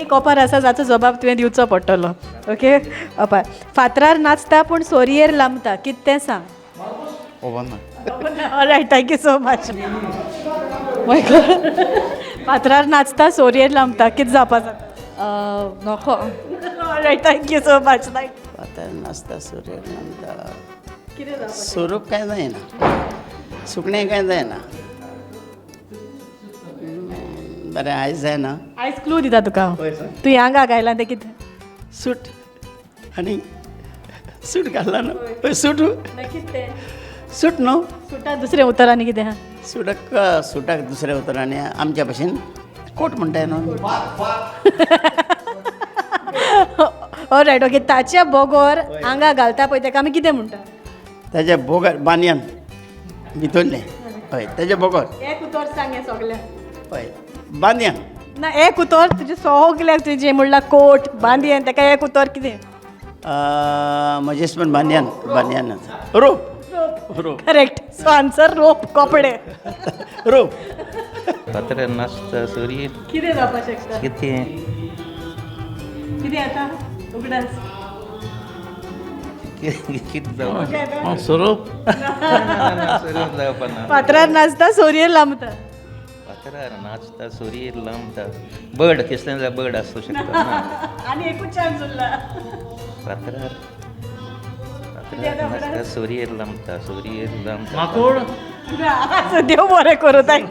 एक ओपार आसा जाचो जबाब तुवें दिवचो पडटलो. ओके, ओपार: फातरार नाचता पूण सोरयेर लांबता, कितें तें सांग. खबर ना. Alright, thank you so much. फातरार नाचता, सोरयेर लांबता, कितें जावपा जाता? नको. Alright, thank you so much. फातर नाचता, सुर्य लांबता. स्वरूप काय जायना, सुकणें काय जायना. बरें, आयज जायना. आयज क्लू दिता तुका हांव. हय, सांग. तूं हांगा गायला तें कितें? सूट. आनी सूट घालला न्हू? हय, सूट. कितें तें? सूट न्हू? सुटा दुसरें उतर आनी कितें आहा? सुटाक, सुटाक दुसऱ्या उतरांनी आमच्या भाशेन कोट म्हणटाय न्हू? All right, okay. ताच्या बोगोर आंगा घालता पळय, ताका आमी कितें म्हणटा? ताच्या बोगर बानयान भितरलें, हय, ताच्या बोगर. एक उतर सांग हें सगळ्यांक. हय, बानयान. ना, एक उतर तुजें सगल्याक, तुजें म्हणल्यार कोट बांदयेन, ताका एक उतर कितें? म्हजेच पण बानयान, बानयान, रोप, रोप. करेक्ट. सो आन्सर रोप, कपडे. रोप. फातरार नाचता, सूर्य कितें जावपाक शकता? कितें? कितें आतां उगडास? कितें जावपा? स्वरूप. स्वरूप जावपा ना. फातरार नाचता, सोरयेर लांबता. फातरार नाचता, सूर्य लांबता, बर्ड, कसलें जाल्यार बर्ड आसूं शकता ना? आनी एकूच चान्स उरला. फातरार, फातरार नाचता, सूर्य लांबता, सूर्य लांबता. माकोड. देव बरें करूं, thank.